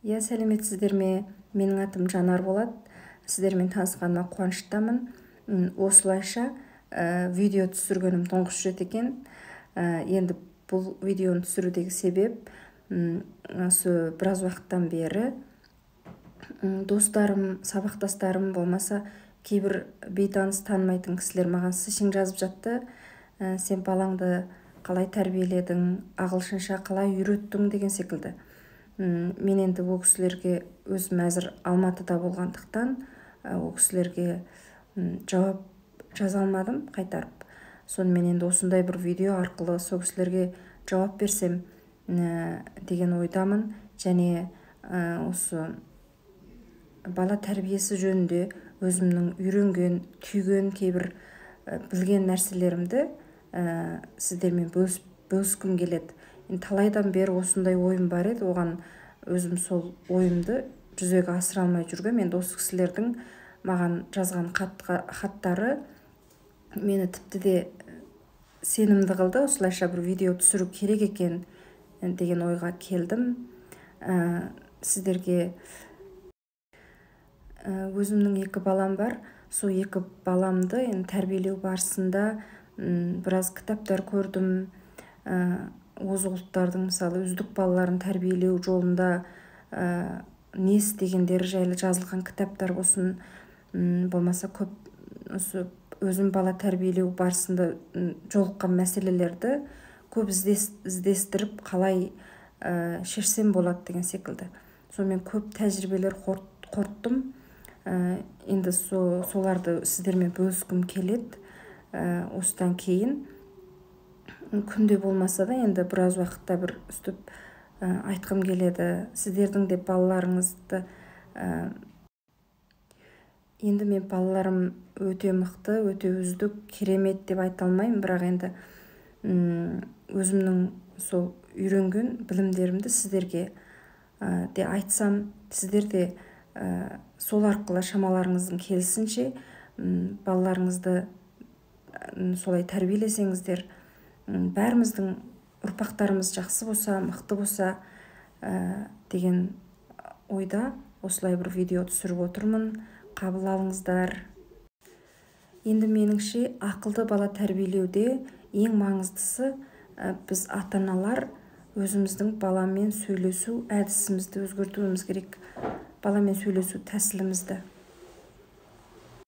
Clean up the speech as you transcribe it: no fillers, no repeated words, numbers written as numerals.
Иә, сәлеметсіздер ме? Менің атым Жанар болады. Сіздермен танысқаныма қуаныштымын. Осылайша видео түсіргенім тұңғыш рет екен. Енді бұл видеоны түсірудегі себеп, осы біраз уақыттан бері достарым, сабақтастарым, болмаса кейбір бейтаныс, танымайтын кісілер маған сишің жазып жатты. Сен балаңды қалай тәрбиеледің, ағылшынша қалай үйреттің деген секілді. Мен енді ол кісілерге, өзім әзір Алматыда болғандықтан, ол кісілерге жауап жаза алмадым қайтарып. Сонымен, енді осындай бір видео арқылы сол кісілерге жауап берсем деген ойдамын. Және осы бала тәрбиесі жөнінде өзімнің үйренген, түйген кейбір білген нәрселерімді сіздермен бөліскім келеді. Енді талайдан бері осындай ойым бар еді, оған өзім сол ойымды жүзеге асыра алмай жүргем. Енді осы кісілердің маған жазған хаттары мені тіпті де сенімді қылды. Осылайша бір видео түсіру керек екен деген ойға келдім. Сіздерге өзімнің екі балам бар. Сол екі баламды енді тәрбиелеу барысында біраз кітаптар көрдім. Озық ұлттардың, мысалы, үздік балаларын тәрбиелеу жолында не істегендері жайлы жазылған кітаптар болсын, болмаса көп осы өзім бала тәрбиелеу барысында жолыққан мәселелерді көп іздестіріп, қалай шешсем болады деген секілді. Сонымен, көп тәжірибелер қорыттым. Енді соларды сіздермен бөліскім келеді. Осыдан кейін күнде болмаса да, енді біраз уақытта бір үстіп айтқым келеді. Сіздердің де балаларыңызды енді мен балаларым өте мықты, өте үздік, керемет деп айта алмаймын, бірақ енді өзімнің сол үйренген білімдерімді сіздерге де айтсам, сіздер де сол арқылы шамаларыңыздың келісінше балаларыңызды солай тәрбиелесеңіздер, бәріміздің ұрпақтарымыз жақсы болса, мықты болса деген ойда осылай бір видео түсіріп отырмын. Қабыл алыңыздар. Енді меніңше, ақылды бала тәрбиелеуде ең маңыздысы біз, ата аналар, өзіміздің баламен сөйлесу әдісімізді өзгертуіміз керек, баламен сөйлесу тәсілімізді.